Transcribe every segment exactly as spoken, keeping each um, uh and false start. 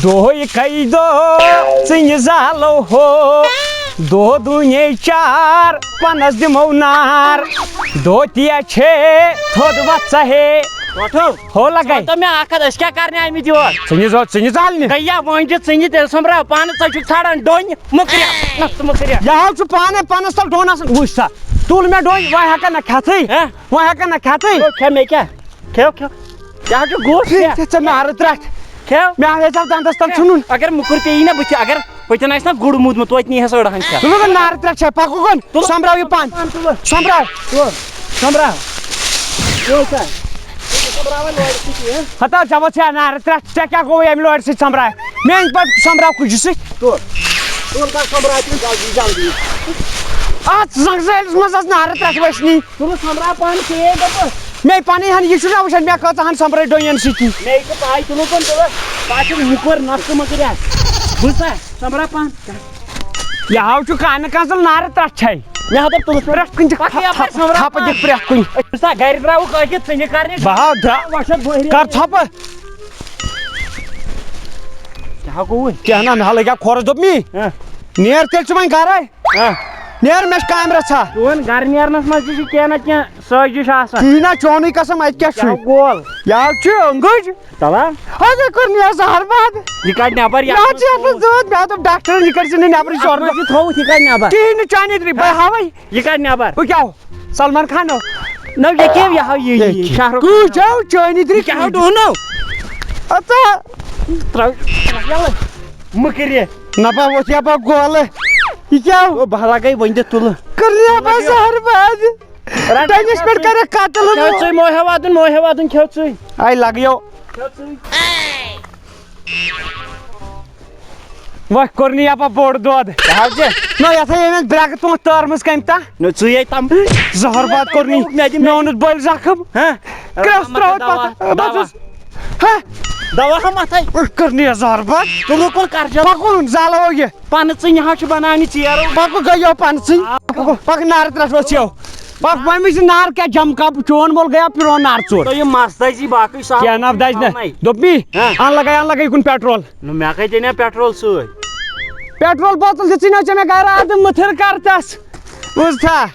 دۄہے کئی دۄہ ژٕنہِ زالو ہو، دۄہ دُنے چار پنس دِمو نار، دۄہ تہِ چھے تھوٚد وژھ ہے۔ ٹوٹھو، ہو لگے۔ ژٕ وَن تہٕ مےٚ اکھ کتھ، أسۍ کیٛاہ کرنہِ آمٕتۍ یور؟ ژٕنہِ زو، ژٕنہِ زالنہِ۔ گٔے یا وۄنۍ چھِ ژٕنہِ تیٚلہِ سۄمبراو پانہٕ، ژٕ چھُکھ ژھانڈان ڈوٚنۍ مُکریا، نہ ژٕ مُکریا۔ یہِ حظ چھُ پانے پنس تل ڈوٚن آسان، وٕچھ سا، تُل مےٚ ڈوٚنۍ، وۄنۍ ہٮ۪کن نہ کھٮ۪تھٕے، ہہ؟ وۄنۍ ہٮ۪کن نہ کھٮ۪تھٕے۔ کھیو، کھیو مےٚ کیٛاہ؟ کھیو، کھیو۔ یہِ حظ چھُ گوٚٹھ کھیو۔ ژےٚ نارٕ ترٛٹھ۔ کھیو۔ مےٚ حظ آو دنٛدس تل ژھُنُن۔ اگر مُکُر پیٚیی نہ بٕتھِ، اگر پٔتِن آسہِ نہ گُر موٗدمُت، توتہِ نی ہس أڑ ہن کھٮ۪تھ۔ ژٕ نہٕ نارٕ ترٛٹھ چھے، پکو کُن۔ تُل۔ سۄمبراو یہِ پن۔ پن تُل۔ سۄمبراو۔ تُل۔ سۄمبراو۔ یہِ سا۔ یہِ سۄمبراوان لورِ سۭتی، ہہ؟ ہتا، ژےٚ ووت ژےٚ نارٕ ترٛٹھ، ژےٚ کیٛاہ گوٚوُے اَمہِ لورِ سۭتۍ سۄمبراے؟ میٛانہِ پتہٕ سۄمبراو کُجہِ سۭتۍ۔ تُل۔ تُل، کر سۄمبراو تِم جلدی، جلدی۔ اتھ زنٛگہٕ زٲلِس منٛز ٲس نارٕ ترٛٹھ وٕچھنی۔ تُلُس سۄمبراو پانہٕ ژےٚ دوٚپُس۔ مے پنٕنۍ ہن، یہِ چھُنہ وٕچھان مےٚ کۭژاہ ہن سۄمبرٲے ڈوٚنۍ سۭتی۔ مے تہِ پاے، تُلُس زن تُلُس۔ پتہٕ چھُ موٚکُر نۄقصہٕ مۄکُر یتھ۔ بوٗزتھا؟ سۄمبراو پانہٕ۔ یہِ ہاو چھُ کانہٕ کنزل نارٕ ترٛٹھ چھے۔ مےٚ ہا دوٚپ تُلُس۔ پرٛٮ۪تھ کُنہِ چھِ پکھ یپٲرۍ تھپھ، سۄمبراو تھپھ پانہٕ۔ دِتھ پرٛٮ۪تھ کُنہِ۔ أسۍ چھِ سا گرِ درٛاوُکھ أکِس ژٕنہِ کرنہِ۔ بہٕ ہا درٛا-، وۄشک بۄہرِ۔ کر ژھۄپہٕ۔ کیٛاہ ہا گوٚوُے؟ کینٛہہ نہ، مےٚ ہا لگیٛاو کھۄرس، دوٚپ می۔ ہہ۔ نیر تیٚلہِ ژٕ وۄنۍ گرے۔ ہہ۔ نیر، مےٚ چھِ کامہِ رژھا۔ چون گرٕ نیرنس منٛز تہِ چھِ کینٛہہ نہ کینٛہہ سٲزِش آسان۔ کِہیٖنۍ نہ، چونُے قسم، اتہِ کیٛاہ چھُ؟ کیٛاہ گول؟ یہِ حظ چھُ أنٛگٕج۔ تَلہ۔ حظ، یہِ کوٚر نیر زہر باد۔ یہِ کڑ نٮ۪بر، یہِ مےٚ حظ چھِ یتھ منٛز زٲد، مےٚ دوٚپ ڈاکٹرن، یہِ کڑِ ژٕ نہٕ نٮ۪برٕے اَتھ سۄربہٕ۔ منٛز یہِ تھوٚوُتھ، یہِ کڑ نٮ۪بر۔ کِہیٖنۍ نہٕ، چانی ترٛی، بہٕ ہاوَے۔ یہِ کڑ نٮ۪بر۔ بہٕ کیٛاہ ہو؟ سلمان خان ہو؟ نہ، یہِ کیٛاہ، یہِ ہاو یہِ، یہِ کیٛاہ؟ شاہ رُخ کۭژ خان۔ چھَو چٲنی ترٛی؟ یہِ کیٛاہ ہو ڈوٗنو؟ اَژا۔ ترٛاو، ترٛاو یَلہٕ۔ مہٕ کٔرِو۔ نہ با ووت یا با گولہٕ۔ یہِ کیٛاہ ہو؟ او، بہٕ لگے وۄنۍ دِ تُلہٕ۔ کٔر یا با زہر باد۔ رٹ، ڈنِس پٮ۪ٹھ کَرَکھ قتل۔ کھیو ژٕے، موہے واتُن، موہے واتُن، کھیو ژٕے۔ آے لگیو۔ کھیو ژٕے۔ وۄنۍ کوٚر نہٕ یپا بوٚڑ دۄد۔ کیٛاہ حظ چھِ؟ نہ، یتھ ہے أمۍ اَسہِ برٛٮ۪کہٕ تُلُکھ تٲرمٕژ کَمہِ تا؟ نہ، ژٕے ہے تَم۔ زہر باد کوٚر نہٕ۔ مےٚ دِ، مےٚ مےٚ اوٚنُتھ بٔلۍ زخم۔ ہہ؟ کرٛٮ۪س دوا، ترٛٲوِتھ دوا، پتہٕ۔ دوا۔ بس حظ۔ ہہ؟ دوا ہا مَتھَے۔ أسۍ کوٚر نہٕ یہِ زہر باد۔ تُلُکھ وۄنۍ کرجل۔ پَکُن، زالو یہِ۔ پَنہٕ ژٕنہِ ہا چھُ بَناونہِ ژیرٕ۔ پَکُن، گٔیو پَنہٕ ژٕنہِ۔ آ۔ پَکُن، پَکُن، نارٕ ترٛٹھ وَسیو۔ پَکھ، وۄنۍ وٕچھ زِ نار کیٛاہ جمکا چون مول گٔیو پرٛون نار ژوٚٹ۔ تہٕ یہِ مَس دَزی باقٕے سہل۔ کینٛہہ نہ دَزِ نہ۔ پانے۔ دوٚپمی، ہہ۔ اَن لَگے، اَن لَگے یِکُن پیٹرول۔ نہ، مےٚ کَتہِ اَنیا پیٹرول سۭتۍ؟ پیٹرول بوتل دِژٕے نہ ژےٚ مےٚ گَرٕ اَدٕ مٕتھٕر کَر تَس۔ بوٗزتھا؟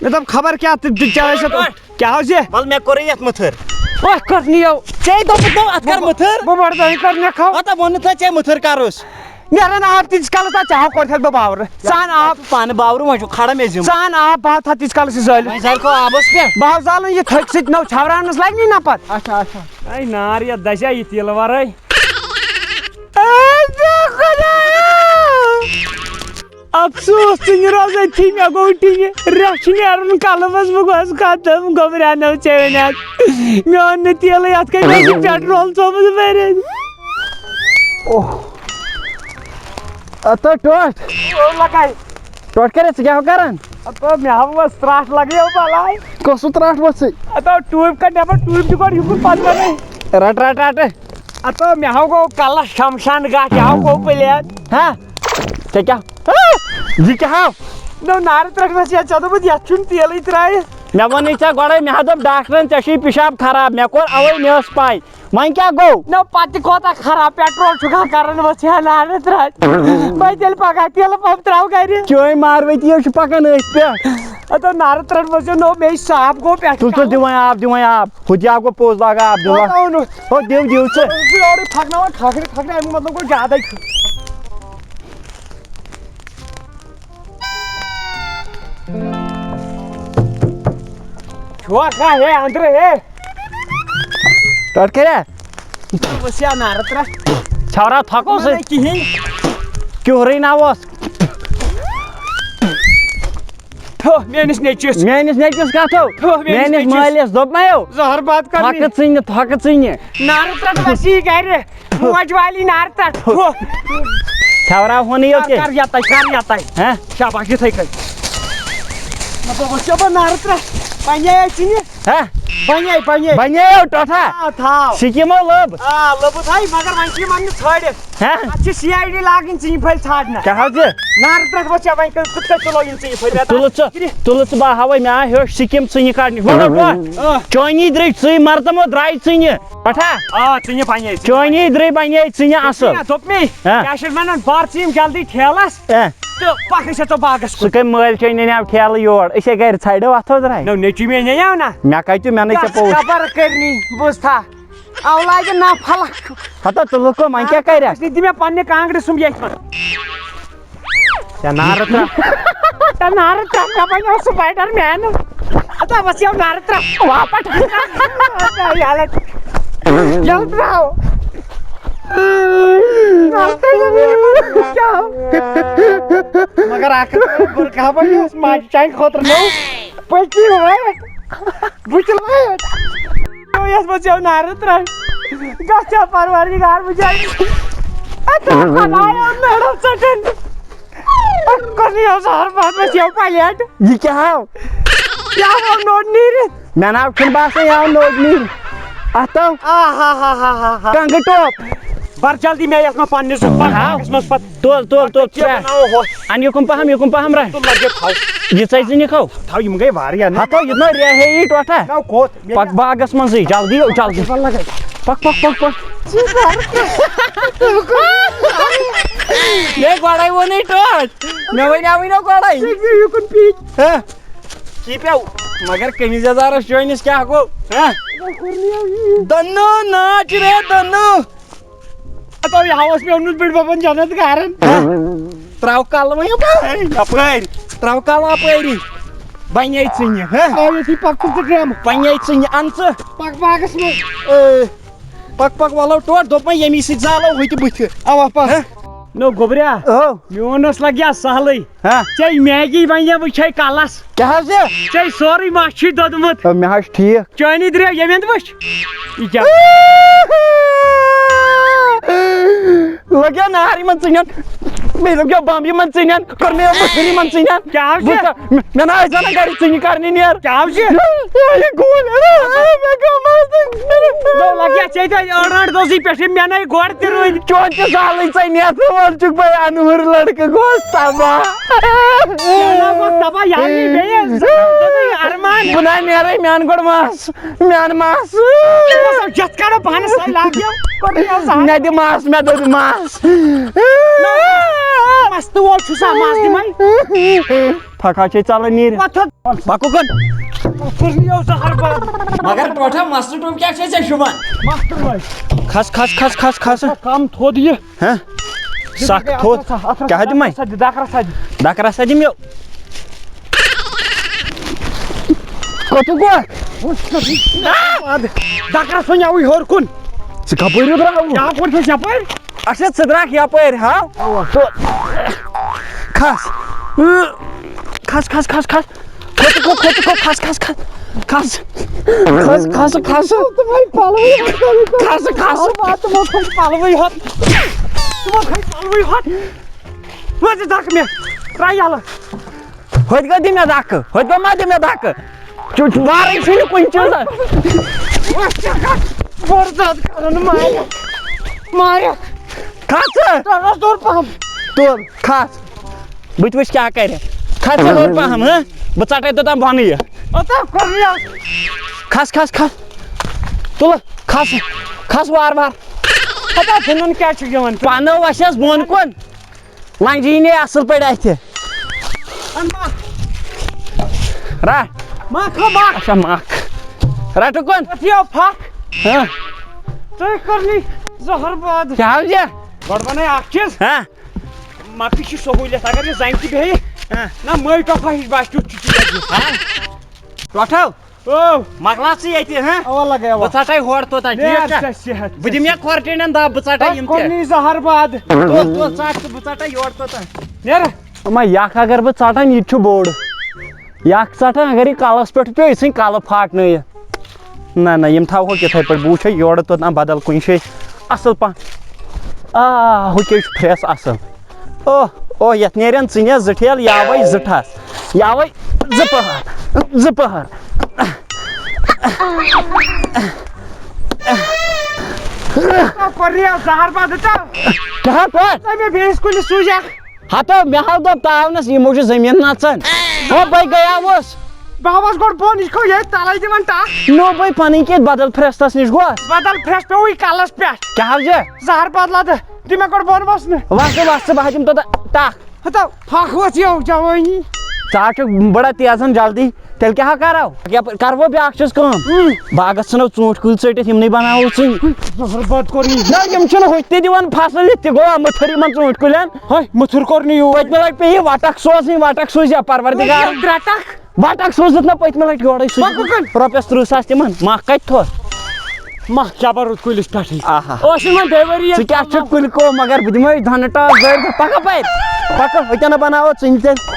مےٚ دوٚپ خبر کیٛاہ تہٕ، تہٕ کیٛاہ ٲسۍ اَتھ، کیٛاہ حظ یہِ؟ وَلہٕ مےٚ کوٚرُے یَتھ مٕتھٕر۔ وۄنۍ کٔر نِیو۔ ژےٚ دوٚپُتھ نہ اَتھ کَر مٕتھٕر؟ بہٕ بَڑٕ دۄہہِ کَرنہِ کھاو۔ ہَتہ ووٚن نہٕ ژےٚ ژےٚ مٕتھٕر کَروس۔ نیران آب تیٖتِس کالَس تَتھ ژےٚ ہاو کوٚر تھَکھ بہٕ باورٕ۔ ژٕ اَن آب۔ پانہٕ باورٕ وۄنۍ چھُ کھڑا مےٚ ذِمہٕ۔ ژٕ اَن آب، بہٕ ہاو تھَتھ تیٖتِس کالَس یہِ زٲلِتھ۔ وۄنۍ زالکھو آبَس پٮ۪ٹھ۔ بہٕ ہاو زالَن یہِ تھٔکۍ سۭتۍ نٔو ژھٮ۪وراونَس لَگہِ نی نہ پَتہٕ۔ اچھا، اچھا۔ اَے نار یَتھ دَزیا یہِ تیٖلہٕ وَرٲے۔ اے خۄدایا! افسوس، ژٕ نہِ روز أتھی، مےٚ گوٚو ٹِنہِ، رٮ۪تھ چھُ نیرُن کلہٕ منٛز، بہٕ گوس ختم، گوٚبرا نٔو ژےٚ وَنیٛاکھ۔ مےٚ اوٚن نہٕ تیٖلٕے، اَتھ کَتہِ اوس یہِ پیٹرول تھوٚومُت بٔرِتھ؟ اوہ۔ اَتھ ہا ٹوٹھ۔ او لگاے۔ ٹوٹھ کَرے، ژٕ کیٛاہ ہو کَران؟ اَتھ ہا مےٚ ہا ؤژھ ترٛٹھ لگے او بلاے۔ کۄس سُہ ترٛٹھ ؤژھٕے؟ اَتھ ہا ٹیوٗب کَر نٮ۪بر، ٹیوٗب تہِ گۄڈٕ یُکُن پَتہٕ کَرے۔ رَٹ، رَٹ، رَٹ۔ اَتو مےٚ ہاو گوٚو کَلَس شمشان گاٹھ، یہِ ہاو گوٚو پٕلین۔ ہا؟ ژےٚ کیٛاہ؟ ہا؟ یہِ کیٛاہ ہاو؟ نو نارٕ ترٛٹھ مےٚ چھِ ژےٚ دوٚپمُت یَتھ چھُنہٕ تیٖلٕے ترٛٲیِتھ۔ مےٚ ووٚنُے ژےٚ گۄڈَے، مےٚ ہا دوٚپ ڈاکٹرَن ژےٚ چھُے پِشاب خراب، مےٚ کوٚر اَوَے، مےٚ ٲس پَے۔ وۄنۍ کیٛاہ گوٚو؟ نو پَتہٕ تہِ کوتاہ خراب پیٹرول چھُکھ ہا کَران، وۄنۍ ژےٚ نارٕ ترٛٹھ۔ بہٕ تیٚلہِ پَگاہ تیٖلہٕ پَمپ ترٛاوٕ گَرِ۔ چٲنۍ ماروٲتی حظ چھِ پَکان أتھۍ پٮ۪ٹھ۔ اَتو نارٕ ترٛٹھ منٛز چھُ نو مےٚ صاف گوٚو پٮ۪ٹھ۔ تُل، تُل، دِ وۄنۍ آب، دِ وۄنۍ آب۔ ہُتہِ آو گوٚو پوٚز لاگان آب دیُن۔ وۄنۍ آو نہٕ۔ ہو، دِو، دِو ژٕ۔ بہٕ چھُس یورٕ پھَکناوان کھکھرِ، کھکھرِ، اَمیُک مطلب گوٚو زیادَے چھُ۔ چھُوا کانٛہہ ہے أنٛدرٕ ہے؟ ٹۄٹھ کٔرِیا؟ بہٕ چھُس یا نارٕ ترٛٹھ۔ ژھٮ۪ورا تھۄکو سۭتۍ؟ کِہیٖنۍ۔ کیُہرٕے نا اوس۔ تھو، میٲنِس نیٚچوِس۔ میٲنِس نیٚچوِس کَتھ ہو؟ تھو، میٲنِس میٲنِس نیٚچوِس۔ مٲلِس دوٚپمَے ہو۔ زہر باد کَرنی۔ تھۄکہٕ ژٕنہِ، تھۄکہٕ ژٕنہِ۔ نارٕ ترٛٹھ وَسی گَرِ۔ موج والی نارٕ ترٛٹھ۔ تھو۔ ژھٮ۪ورا ہونٕے یو کر، تیٚلہِ۔ کر یَتَے، کر یَتَے۔ ہہ؟ شاباش، یِتھَے کٔنۍ۔ مطلب، وٕچھ یَپٲرۍ نارٕ ترٛٹھ۔ پنٛجے آے ژٕنہِ۔ ہا؟ بنے، بنے۔ بنے ٹوٹھا؟ آ، تھاو۔ سکیٖمو لٔب۔ آ، لٔبٕتھ ہاے، مگر وۄنۍ چھِ یِم اَننہِ ژھٲنٛڈِتھ۔ ہا؟ اَتھ چھِ سی آی ڈی لاگٕنۍ، ژٕنہِ پھٔلۍ ژھانٛڈنہِ۔ کیٛاہ حظ چھِ؟ نارٕ ترٛٹھ وۄنۍ چھےٚ، وۄنۍ کٔرِو، کِتھ کٔنۍ تُلو یِم ژٕنہِ پھٔلۍ؟ مےٚ تُلہٕ ژٕ، تُلہٕ ژٕ، بہٕ ہاوے، مےٚ ہیوٚچھ سکیٖم ژٕنہِ کڑنٕچ۔ وَلہٕ وۄنۍ۔ آ۔ چٲنی درٛے ژٕے، مَرتَمو درٛاے ژٕنہِ۔ پَٹھا؟ آ، ژٕنہِ بنے، ژٕنہِ۔ چٲنی درٛے بنے ژٕنہِ اَصٕل۔ دوٚپ مےٚ، ہا؟ کیٛاہ چھِ اَتھ وَنان، بَر ژٕ یِم جلدی ٹھیلَس۔ اے۔ تہٕ پَکھ أسۍ اَژو باغَس کُن۔ سُہ کَمہِ مٲلۍ چھُے نِنیٛاو ٹھیلہٕ یور؟ أسۍ ہے گَرِ ژھَڑو اَتھو درٛاے۔ نو، نیٚچوٗ مےٚ نِیٛاو نا۔ مےٚ کَتہِ، مےٚ نَے ژےٚ گژھ پوٚز۔ خبر کٔرنی، بوٗزتھا؟ اَولاگہِ نا پھلک۔ ہَتو ژٕ لُکو وۄنۍ کیٛاہ کَرٮ۪کھ؟ أسۍ دِ مےٚ پنٛنہِ کانٛگرِ سُنٛمب ییٚتھۍ منٛز۔ ژےٚ نارٕ ترٛٹھ۔ ژےٚ نارٕ ترٛٹھ، مےٚ بَنیو سپایڈر مین۔ ہَتو بَس یَو نارٕ ترٛٹھ۔ واپَس۔ یَلہٕ۔ یَلہٕ ترٛاو۔ مگر اکھ کتھ، بُرٕ کھا بنیوس ماجہِ چانہِ خٲطرٕ نوٚو پٔتۍ کِنۍ وٲیِتھ۔ بُتھِ وٲیِتھ۔ یَتھ منٛز ژےٚ نارٕ ترٛٲے۔ گژھ ژےٚ پروردگار بُجٲیِتھ۔ اَتھ بناوو نٔرم ژٔٹِنۍ۔ اَتھ کوٚر نہٕ یَو زہر بَتھ، بَس یَو پلیٹ۔ یہِ کیٛاہ آو؟ یہِ آو نوٚر نیٖرِتھ۔ مےٚ ناو چھُنہٕ باسان یہِ آو نوٚر نیٖرِتھ۔ اَتھ آو آ ہا ہا ہا ہا ہا۔ کنٛگہٕ ٹوپ۔ بر جلدی مےٚ یَتھ منٛز پننِس ہاو۔ باغس منٛژ پتہٕ۔ تُل، تُل، تُل، ژےٚ۔ بناوو ہۄتھ۔ اَن یُکُن پہم، یُکُن پہم رَن۔ تُل لگے تھاو۔ یہِ ژَے زٕ نِکھو۔ تھاو، یِم گٔے واریاہ نہ۔ ہتو، یہِ نہ ریہہ یی ٹوٹھا۔ نہ کوٚت؟ مےٚ پک باغس منٛزٕے، جلدی یو، جلدی۔ کیٛاہ لگے؟ پک، پک، پک، پک۔ مےٚ گۄڈے ووٚنُے ٹوٹھ۔ مےٚ وَنیٛاوٕے نہ گۄڈے۔ ژےٚ گٔے یُکُن پیٖچ۔ ہہ؟ کی پیو؟ مگر قمیٖض یزارس چٲنِس کیٛاہ گوٚو؟ ہہ؟ مےٚ کوٚر نہٕ یہِ۔ دنو ناچ رے دنو۔ ہتو، یہِ ہاوس مےٚ اوٚنمُت بٔڈۍ ببن جنت گارن۔ تراو کلہٕ وۄنۍ یپٲرۍ۔ یپٲرۍ۔ تراو کلہٕ اپٲری۔ بنے ژٕنہِ، ہہ؟ آو ییٚتھی پکُن تہٕ ڈرم۔ بنے ژٕنہِ، ان ژٕ۔ پک باغس منٛز۔ اے، پک پک، ولو ٹوٹھ، دوٚپ وۄنۍ ییٚمی سۭتۍ زالو ہُہ تہِ بٕتھِ۔ اوا پک۔ ہہ؟ نو گوٚبریا، او۔ میون اوس لگیا سہلٕے۔ ہہ؟ ژےٚ میگی بنے وٕچھے کلس۔ کیٛاہ حظ یہِ؟ ژےٚ سورُے مس چھُے دوٚدمُت۔ او، مےٚ حظ چھُ ٹھیٖک۔ چٲنی درٛاو ییٚمٮ۪ن وٕچھ۔ یہِ کیٛاہ؟ لگیو نار یِمن ژٕنٮ۪ن، بیٚیہِ لگیو بمب یِمن ژٕنٮ۪ن، کوٚر مےٚ مٔکٕر یِمن ژٕنٮ۪ن۔ کیٛاہ حظ چھِ؟ بہٕ چھُسا-، مےٚ، مےٚ نہ آسہِ زنان گرِ ژٕنہِ کرنہِ نیر۔ کیٛاہ حظ چھِ؟ یہِ گوٗلۍ، مےٚ گوٚو مَس۔ نو لگیا ژےٚ تہِ أڑ أڑ دۄہسٕے پٮ۪ٹھٕ مےٚ نے گۄڈٕ تہِ رٔنۍ۔ چون تہِ زالٕے ژےٚ نیتھٕ وول چھُکھ بے انوٗر لڑکہٕ گوس تباہ۔ کیٛاہ نہ گوٚو تباہ، یہِ ہا یی بیٚیہِ زٕ، زٕ، زٕ ارمان۔ بہٕ نہ نیرے، مےٚ اَن گۄڈٕ مَس۔ میٛانہِ ماسہٕ۔ یَتھ کَڑو پانَس سۭتۍ لاگیو۔ کوٚر مےٚ سان۔ مےٚ دِ ماس، مےٚ دِ ماس۔ مَستہٕ وول چھُ سا ماس دِمَے۔ پھکھا چھے ژَلان نیٖرِتھ۔ وۄتھ تھوٚد۔ پَکو کُن۔ کوٚر مےٚ زَہر بَد۔ مگر ٹوٹھا مَستہٕ ٹوٚپ کیٛاہ چھے ژےٚ شوٗبان؟ مَستہٕ وٲلۍ۔ کھس، کھس، کھس، کھس، کھس۔ کَم تھوٚد یہِ۔ ہہ؟ سخ تھوٚد۔ اَتھ رَژھا، اَتھ رَژھا، کیٛاہ دِمَے؟ اَتھ رَژھا دِ، دَکھ رَژھا دِ۔ دَکھ رَژھا دِ مےٚ۔ کوٚت گوٚو؟ دَکھ رَژھا وۄنۍ یَوٕے ہیوٚر کُن۔ ژٕ کَپٲرۍ درٛاوُکھ؟ یَپٲرۍ چھُس یَپٲرۍ۔ اچھا، ژٕ درٛاکھ یَپٲرۍ، ہا؟ اَوا۔ کھَس۔ کھَس، کھَس، کھَس، کھَس۔ کھوٚت، کھوٚت، کھوٚت، کھوٚت، کھَس، کھَس، کھَس، کھَس۔ کھَس، کھَس، کھَس۔ تِمَے پَلوٕے ہوت کٔرِتھ۔ کھَس، کھَس۔ تِمو تھٲے پَلوٕے ہوت۔ تِمو تھٲے پَلوٕے ہوت۔ وۄنۍ دِ دَکہٕ مےٚ۔ ترٛاو یَلہٕ۔ ہوٚتہِ گوٚو دِ مےٚ دَکہٕ۔ ہوٚتہِ گوٚو ما دِ مےٚ دَکہٕ۔ چُ-، چُ-، وارٕے چھُنہٕ کُنہِ چیٖزَس۔ وۄنۍ ژےٚ کَتھ بٔڑ زیادٕ کَرُن مارِ۔ مارِ۔ کھَس ژٕ۔ ترٛاو حظ دوٚر پَہَم۔ تُل، کھَس۔ بہٕ تہِ وٕچھِ کیٛاہ کَرِ۔ کھَس ژٕ ہیوٚر پَہَم، ہہ؟ بہٕ ژَٹَے توٚتام بۄنٕے یہِ۔ اوٚتام کوٚر مےٚ۔ کھَس، کھَس، کھَس۔ تُلہٕ، کھَس۔ کھَس وارٕ وارٕ۔ ہتا دٕنُن کیٛاہ چھُ یِوان؟ پَنہٕ وَسٮ۪س بۄن کُن۔ لَنٛجہِ یی نے اَصٕل پٲٹھۍ اَتھِ۔ اَن ما۔ رَٹھ۔ مَکھ ہا مَکھ۔ اچھا، مَکھ۔ رَٹہٕ کُن۔ اَتھ یِیو پھَکھ۔ ہہ۔ تُہۍ کٔرنٕے زَہر باد۔ کیٛاہ حظ یہِ؟ گۄڈٕ وَنَے اَکھ چیٖز۔ ہہ۔ مَکٕچ چھِ سہوٗلیت، اگر یہِ زَنہِ تہِ بیٚہہِ، ہہ۔ نہ مٔے ٹۄپھا ہِش باسہِ، تیُتھ چھُ چیٖز یہِ۔ ہہ؟ ٹۄٹھو۔ او۔ مۄکلاو ژٕ ییٚتہِ، ہہ؟ اوا لگے، اوا۔ بہٕ ژٹے ہورٕ توٚتام، ٹھیٖک نیر چھا؟ ژےٚ صحت۔ بہٕ دِمہٕ یا کھۄر ٹیٖنن دب، بہٕ ژٹے تَتھ یِم کوٚر تہِ۔ نہٕ یہِ زہر باد۔ تُل، تُل، ژٹ ژٕ، بہٕ ژٹے یورٕ توٚتام۔ نیر۔ اما، یہِ اکھ اگر بہٕ ژٹن، یہِ تہِ چھُ بوٚڑ۔ یہِ اکھ ژٹن، اگر یہِ کلس پٮ۪ٹھ پیوٚو، یہِ ژھٕنہِ کلہٕ پھاٹنٲیِتھ۔ نہ، نہ، یِم تھاوہوکھ یِتھے پٲٹھۍ، بہٕ وٕچھے یورٕ توٚتام بدل کُنہِ جایہِ اصل پہم۔ آ، ہُہ کیٛاہ چھُ fresh اصل۔ اوہ، اوہ، یتھ نیرن ژٕنہِ زٕ ٹھیلہٕ، یاوے زٕ ٹھس، یاوے زٕ پہر، زٕ پہر۔ پَرنہِ آو زہر بَد تہٕ۔ کیٛاہ پَتہٕ؟ تۄہہِ مےٚ بیٚیِس کُلِس سوٗزیٛاکھ۔ ہتو، مےٚ ہاو دوٚپ تاونس، یہِ موٗجوٗب زٔمیٖن نژان۔ ہو، بے گٔیاوُس۔ بہٕ ہاوس گۄڈٕ بۄن، یہِ چھُ ییٚتہِ تَلَے دِوان ٹَکھ۔ نو، بے پنٕنۍ کِتھ بدل پھرٛستس نِش گوس۔ بدل پھرٛس پیوٚوُے کَلَس پٮ۪ٹھ۔ کیٛاہ حظ یہِ؟ زہر بدلہ تہٕ دِ مےٚ گۄڈٕ بۄن وَسنہٕ۔ وَسہٕ، وَسہٕ، بہٕ ہا دِمہٕ توٚتام ٹَکھ۔ ہتو، پھکھ ؤژھ یَو جوٲنی۔ ژٕ ہا چھُکھ بڑٕ تیزن جلدی، تیٚلہِ کیٛاہ ہا کرو؟ یپٲرۍ کرٕ بہٕ بیٛاکھ چیٖز کٲم۔ ہُم۔ باغس ژھٕنو ژوٗنٛٹھۍ کُلۍ ژٔٹِتھ، یِمنٕے بناوو ژٕے۔ زہر بد کوٚر یہِ۔ نہ، یِم چھِنہٕ ہُتہِ تہِ دِوان فصل، یِتھ تہِ گوٚو اَمہٕ پھٔرۍ یِمن ژوٗنٛٹھۍ کُلٮ۪ن۔ ہے، مُتھُر کوٚر نہٕ یوٗت۔ پٔتمہِ لٹہِ پیٚیہِ وٹک سوزٕنۍ، وٹک سوٗزیا پروردگار؟ وٹک۔ وٹک سوٗزُتھ نہ پٔتمہِ لٹہِ یورے سوٗزِتھ۔ پکُن۔ رۄپیس ترٕٛہ ساس تِمن، مکھ کتہِ تھوٚو؟ مکھ کیٛاہ بَرُتھ کُلِس پٮ۪ٹھٕے۔ آہا۔ اوس نہٕ وۄنۍ بیٚیہِ ؤری یَس ژٕ کیٛاہ چھُکھ کُلۍ کو، مگر بہٕ دِمے دھنہٕ ٹاس دٲرِتھ۔ پکا پَرِ۔ پکا، ہُتٮ۪ن بناوو ژٕنہِ تیٚلہِ۔